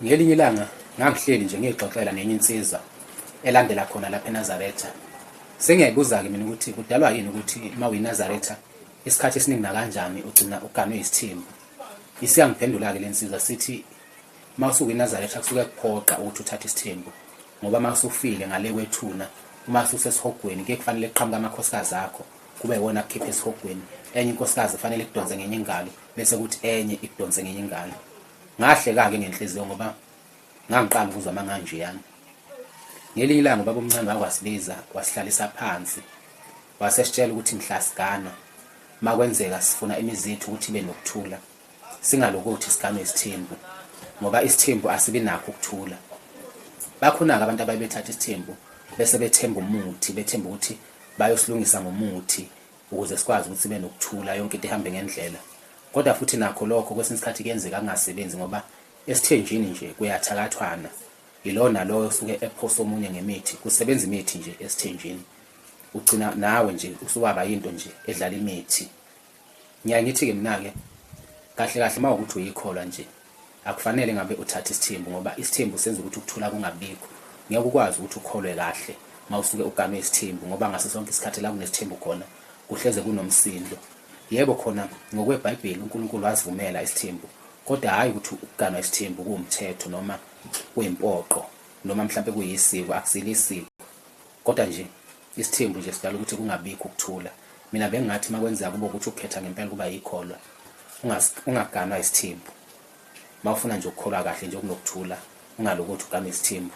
Ngelinye ilanga ngangihleli nje ngiyixoxela nenye insizwa elandela khona lapha eNazaretha. Sengiyayibuza-ke mina ukuthi kudalwa yini ukuthi uma uyiNazaretha isikhathi esiningi nakanjani ugcina uganwe isithembu. Isiyangiphendula-ke le nsizwa sithi uma usukuyiNazaretha kusuke kuphoqa ukuthi uthathe isithembu ngoba uma usufile ngale kwethuna uma ususesihogweni kuye kufanele kuqhamuke amakhosikazi akho kube iwona akukhipha esihogweni enye inkosikazi kufanele ikudonse ngenye ingalo bese kuthi enye ikudonse ngenye ingalo. Ngahleka-ke ngenhliziyo ngoba ngangiqala ukuzwa amanganjeyana. Ngelinye ilanga ubaba omncane wakwasibiza wasihlalisa phansi wasesitshela ukuthi mhla siganwa makwenzeka sifuna imizi yethu ukuthi ibe nokuthula singalokothi siganwe isithembu ngoba isithembu asibi nakho ukuthula. Bakhona-ke abantu abaye bethatha isithembu bese bethemba umuthi bethemba ukuthi bayosilungisa ngomuthi ukuze sikwazi ukuthi sibe nokuthula yonke into ihambe ngendlela. Kodwa futhi nakho lokho kwesinye isikhathi kuyenzeka kungasebenzi ngoba esithenjini nje kuyathakathwana. Yilowo nalowo osuke ephosa omunye ngemithi, kusebenza imithi nje esithenjini. Ugcina nawe nje usuwaba yinto nje edlala imithi. Ngiyaye ngithi-ke mina-ke kahle kahle uma ukuthi uyikholwa nje akufanele ngabe uthatha isithembu ngoba isithembu senza ukuthi ukuthula kungabikho. Ngeke ukwazi ukuthi ukholwe kahle uma usuke ugame isithembu ngoba ngaso sonke isikhathi la kunesithembu khona kuhleze kunomsindo. Yebo khona ngokweBhayibheli uNkulunkulu wasivumela isithembu kodwa hhayi ukuthi ukuganwa isithembu kuwumthetho noma kuyimpoqo noma mhlampe kuyisiko akusilo isiko kodwa nje isithembu nje sidala ukuthi kungabikho ukuthula. Mina bengingathi uma kwenzeka kube ukuthi ukhetha ngempela ukuba yikholwa ungaganwa isithembu. Uma ufuna nje ukukholwa kahle nje okunokuthula ungalokothi ugame isithembu.